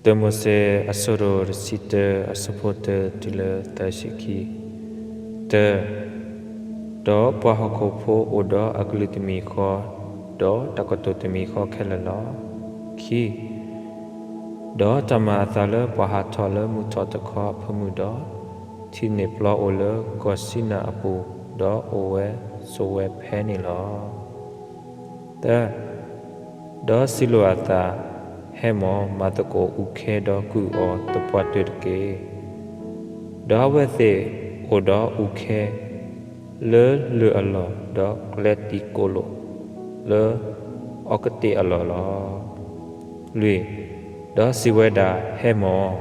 တၢမိၤၡ့ အဆၢဒိၣ်တဆံတၢ အဆၢဖိတၢတုၤလၢသၢဆံခံ. တၢ, ဒီးပှၤဟီၣ်ခိၣ်ဖိအိၣ်ဒီးအကလုၢ်တမံၤဃီ, ဒီးတၢ်ကတိၤတမံၤဃီခဲလၢာ်လီၤ. ခံ, ဒီးတၢ်မၤအသးလၢပှၤဟးထီၣ်လၢမုၢ်ထီၣ်တခီအဖၢမုၢ်ဒီး, ထံန့ၣ်ပျီအိၣ်လၢကီၢ်စံနၤအပူၤ, ဒီးအိၣ်ဝဲဆိးဝဲဖဲန့ၣ်လီၤ. သၢ, ဒီးစံးလိာ်အသး, ဟဲမီၢ်, မၤသကိးအူးခဲဒီးကုၢ်အီၤသပှၢ်တၢၢ်တက့ၢ်. ဒီးအဝဲသ့ၣ်အိၣ်ဒီးအူးခဲလၢလၢၢ်အလီၢ်, ဒီးကျဲတံၤကိၣ်လိာ်လၢအီကတ့ၢ်အလီၢ်လီၤ. လွံၢ်, ဒီးစံးဝဲဒၣ်, ဟဲမီၢ်,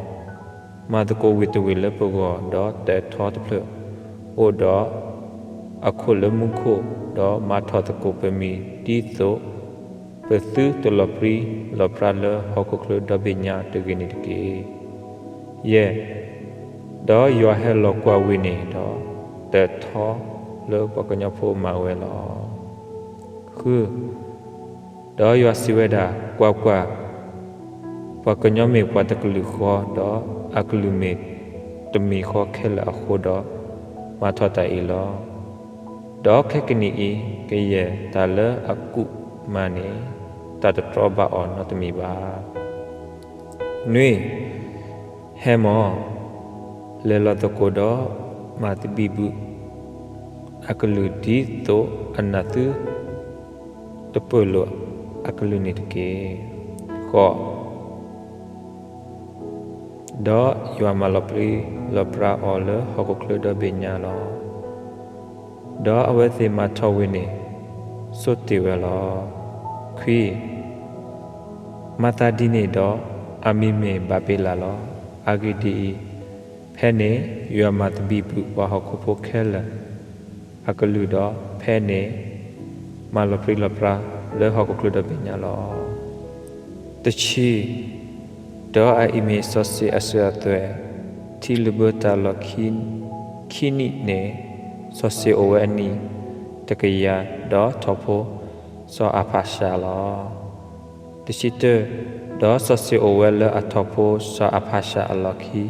မၤသကိးဝ့ၢ်တဝ့ၢ်လၢပဂီၢ်, ဒီးတၢးထီတဖျၢၣ်အိၣ်ဒီးအခိၣ်လၢမူခိၣ်, ဒီးမၤထီၣ်သကိးပမံၤ, ဒ်သိးပသုတလီၤပြံလီၤပြါလၢဟီၣ်ခိၣ်ချၢဒီဘ့ၣ်ညါတဂ့ၤန့ၣ်တက့ၢ်. ယဲၢ်, ဒီးယွၤဟဲလီၤကွၢ်ဝ့ၢ်န့ၣ်, ဒီးတၢးထီလၢပှၤကညီဖိမၤဝဲလီၤ. ဃု, ဒီးယွၤစံးဝဲဒၣ်, ကွၢ်ကွၢ်, ပှၤကညီမ့ၢ်ပှၤတကလုာ်ဃီ, ဒီးအကလုၢ်မ့ၢ်တမံၤဃီခဲလၢာ်အဃိဒီး, မၤထီၣ်တၢ်အံၤလီၤ. ဒီးခဲကနံၣ်အံၤ, ကယဲၢ်တၢ်လၢအကူးမၤန့ၣ်, တၢ်တတြီဘၣ်အီၤနီတမံၤဘၣ်. နွံ, ဟဲမီၢ်, လဲၤလီၤသကိးဒီးမၤသဘံၣ်ဘုၣ်အကလုၢ်, ဒ်သိးအနၢ်သုတပၢၢ်လိာ်အကလုၢ်န့ၣ်တက့ၢ်. ဃိး, ဒီးယွၤမၤလီၤပြံလီၤပြါအီၤလၢဟီၣ်ခိၣ်ချၢဒီဘ့ၣ်ညါလီၤ. ဒီးအဝဲသ့ၣ်မၤထီၣ်ဝ့ၢ်န့ၣ်, ဆိတ့ၢ်ဝဲလီၤ. ခွံ, မၤသးဒ်န့ၣ်ဒီး, အမံၤမ့ၢ်ဘၤဘ့လၣ်လီၤ. အဂ့ၢ်ဒ်အံၤ, ဖဲန့ၣ်ယွၤမၤသဘံၣ်ဘုၣ်ပှၤဟီၣ်ခိၣ်ဖိခဲလၢာ်အကလုၢ်ဒီး, ဖဲန့ၣ်မၤလီၤပြံလီၤပြါလၢဟီၣ်ခိၣ်ချၢဒီဘ့ၣ်ညါလီၤ. တဆံ, ဒီးအအံၤမ့ၢ်စီၤၡ့ၣ်အစၢၤအသွဲၣ်, ထံလုၣ်ဘၢတၢ်လီၢ်ခံနံၣ်န့ၣ်, စီၤၡ့ၣ်အိၣ်ဝဲအနံၣ်တကယၤ, ဒီးထီၣ်ဖိစီၤအၤဖးၡးလီၤ. တဆံတၢ, ဒီးစီၤၡ့ၣ်အိၣ်ဝဲလၢအထီၣ်ဖိစီၤအၤဖးၡးအလီၢ်ခံ,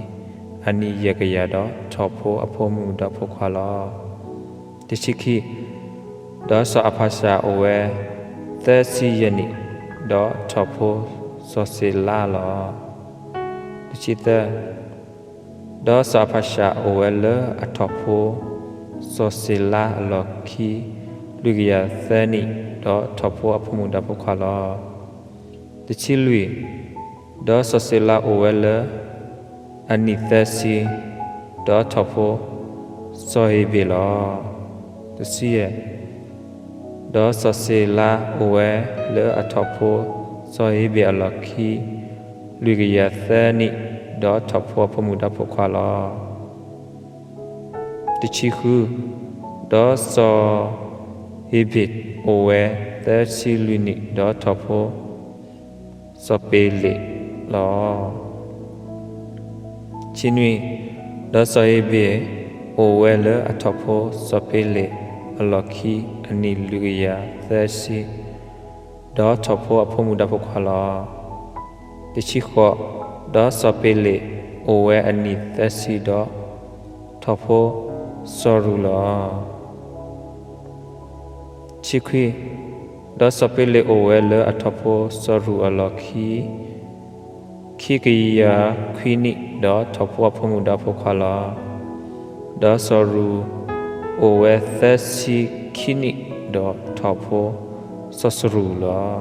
အနံၣ်ယဲၢ်ကယၤ, ဒီးထီၣ်ဖိအဖိမုၣ်ဒီးဖိခွါလီၤ. တဆံခံ, ဒီးစီၤအၤဖးၡးအိၣ်ဝဲသၢဆံယဲၢ်နံၣ်, ဒီးထီၣ်ဖိစီၤၡ့လါလီၤ. တဆံသၢ, ဒီးစီၤအၤဖးၡးအိၣ်ဝဲလၢအထီၣ်ဖိစီၤၡ့လါအလီၢ်ခံ, လွံၢ်ကယၤသၢနံၣ်, ဒီးထီၣ်ဖိအဖိမုၣ်ဒီးဖိခွါလီၤ. တဆံလွံၢ်, ဒီးစီၤၡ့လါအိၣ်ဝဲလၢအနံၣ်သၢဆံ, ဒီးထီၣ်ဖိစီၤဧ့ၤဘ့ၣ်လီၤ. တဆံယဲၢ်, ဒီးစီၤၡ့လါအိၣ်ဝဲလၢအထီၣ်ဖိစီၤဧ့ၤဘ့ၣ်အလီၢ်ခံ, လွံၢ်ကယၤသၢနံၣ်, ဒီးထီၣ်ဖိအဖိမုၣ်ဒီးဖိခွါလီၤ. တဆံဃု, ဒီးစီၤဧ့ၤဘ့ၣ်အိၣ်ဝဲသၢဆံလွံၢ်နံၣ်, ဒီးထီၣ်ဖိစီၤပ့လ့းလီၤ. ဆံနွံ, ဒီးစီၤဧ့ၤဘ့ၣ်အိၣ်ဝဲလၢအထီၣ်ဖိစီၤပ့လ့းအလီၢ်ခံအနံၣ်လွံၢ်ကယၤသၢဆံ, ဒီးထီၣ်ဖိအဖိမုၣ်ဒီးဖိခွါလီၤ. တဆံဃိး, ဒီးစီၤပ့လ့းအိၣ်ဝဲအနံၣ်သၢဆံ, ဒီးထီၣ်ဖိစီၤရူၤလီၤ. ဆံခွံ, ဒီးစီၤပ့လ့းအိၣ်ဝဲလၢအထီၣ်ဖိစီၤရူၤအလီၢ်ခံ, ခံကယၤခွံနံၣ်, ဒီးထီၣ်ဖိအဖိမုၣ်ဒီးဖိခွါလီၤ. ဒီးစီၤရူၤအိၣ်ဝဲသၢဆံခံနံၣ်, ဒီးထီၣ်ဖိစီၤစရူၤလီၤ.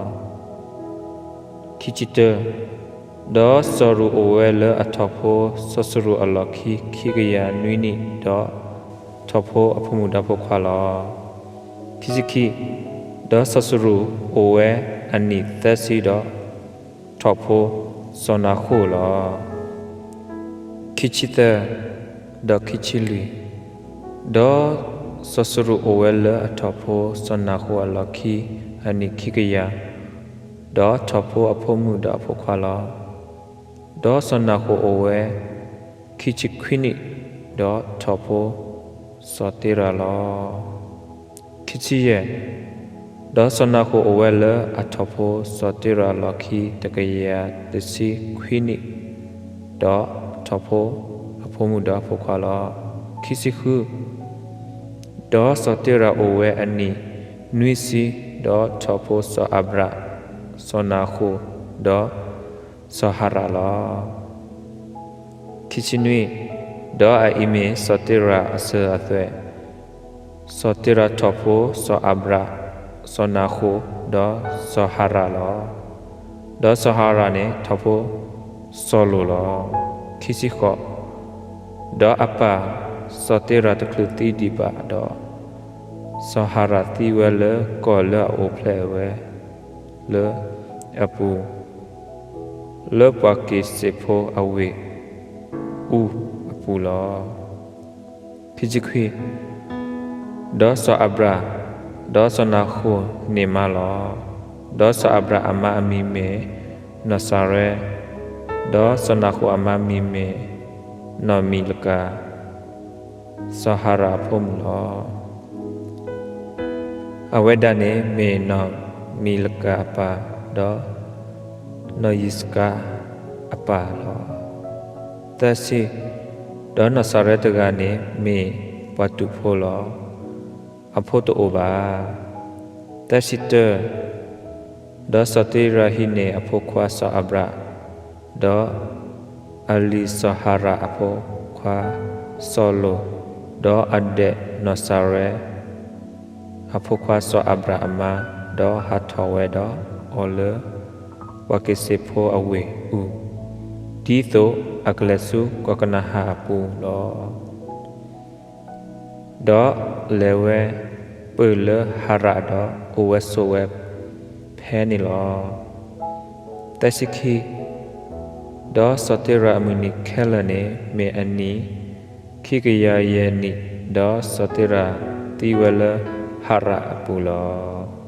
ခံဆံတၢ, ဒီးစီၤရူၤအိၣ်ဝဲလၢအထီၣ်ဖိစီၤစရူၤအလီၢ်ခံ ခံကယၤနွံနံၣ်, ဒီးထီၣ်ဖိအဖိမုၣ်ဒီးဖိခွါလီၤ. ခံဆံခံ, ဒီးစီၤစရူၤအိၣ်ဝဲအနံၣ်သၢဆံ, ဒီးထီၣ်ဖိစီၤနၤဃိၣ်လီၤ. ခံဆံသၢ, ဒီးခံဆံလွံၢ်, ဒီးစီၤစရူၤအိၣ်ဝဲလၢအထီၣ်ဖိစီၤနၤဃိၣ်အလီၢ်ခံ အနံၣ်ခံကယၤ, ဒီးထီၣ်ဖိအဖိမုၣ်ဒီးအဖိခွါလီၤ. ဒီးစီၤနၤဃိၣ်အိၣ်ဝဲခံဆံခွံနံၣ်, ဒီးထီၣ်ဖိစီၤတ့ရၤလီၤ. ခံဆံယဲၢ်, ဒီးစီၤနၤဃိၣ်အိၣ်ဝဲလၢအထီၣ်ဖိစီၤတ့ရၤအလီၢ်ခံ တကယၤတဆံခွံနံၣ်, ဒီးထိးဖိအဖိမုၣ်ဒီးအဖိခွါလီၤ. ခံဆံဃု, ဒီးစီၤတ့ရၤအိၣ်ဝဲအနံၣ်နွံဆံ, ဒီးထိးဖိစီၤအၤဘြၣ်, စီၤနၤဃိၣ်, ဒီးစီၤဟၤရၣ်လီၤ. ခံဆံနွံ, ဒီးအအံၤမ့ၢ်စီၤတ့ရၤအစၢၤအသွဲၣ်, စီၤတ့ရၤထိးဖိစီၤအၤဘြၣ်, စီၤနၤဃိၣ်, ဒီးစီၤဟၤရၣ်လီၤ. ဒီးစီၤဟၤရၣ်န့ၣ်ထိးဖိစီၤလိာ်လီၤ. ခံဆံဃိး, ဒီးအပၢ်စီၤတ့ရၤတချုးသံဒံးဘၣ်ဒီး, စီၤဟၤရၣ်သံဝဲလၢကီၢ်လၢအအိၣ်ဖျဲၣ်ဝဲလၢအပူၤ, လၢပှၤက့ၤစ့းဖိအဝ့ၢ်အူအပူၤလီၤ. ခံဆံခွံ, ဒီးစီၤအၤဘြၣ်, ဒီးစီၤနၤဃိၣ်န့ၢ်မါလီၤ. ဒီးစီၤအၤဘြၣ်အမါအမံၤမ့ၢ်နီၢ်စၤရဲ, ဒီးစီၤနၤဃိၣ်အမါမံၤမ့ၢ်နီၢ်မံၤလကၤ, စီၤဟၤရၣ်အဖိမုၣ်လီၤ. အဝဲဒၣ်န့ၣ်မ့ၢ်နီၢ်မံၤလကၤအပၢ်, ဒီးနီၢ်ယံးစကၤအပၢ်လီၤ. သၢဆံ, ဒီးနီၢ်စၤရဲတဂၤန့ၣ်မ့ၢ်ပှၤတူာ်ဖိလီၤ. အဖိတအိၣ်ဘၣ်. သၢဆံတၢ, ဒီးစီၤတ့ရၤဟံးန့ၢ်အဖိခွါစီၤအၤဘြၣ်, ဒီးအလံၤစီၤဟၤရၣ်အဖိခွါစီၤလိာ်, ဒီးအဒဲးနီၢ်စၤရဲ အဖိခွါစီၤအၤဘြၣ်အမါ, ဒီးဟးထီၣ်ဝဲဒီးအီၤလၢပှၤက့ၤစ့းဖိအဝ့ၢ်အူ, ဒ်သိးအကလဲၤဆူကီၢ်ကနၤဧၣ်အပူၤလီၤ. ဒီးလဲၤဝဲပၢၢ်လၢဟၤရၣ်ဒီးအိၣ်ဝဲဆိးဝဲဖဲန့ၣ်လီၤ. သၢဆံခံ, ဒီးစီၤတ့ရၤအမုၢ်နံၤခဲလၢာ်န့ၣ်မ့ၢ်အနံၣ်ခံကယၤယဲၢ်နံၣ်, ဒီးစီၤတ့ရၤသံဝဲလၢဟၤရၣ်အပူၤလီၤ.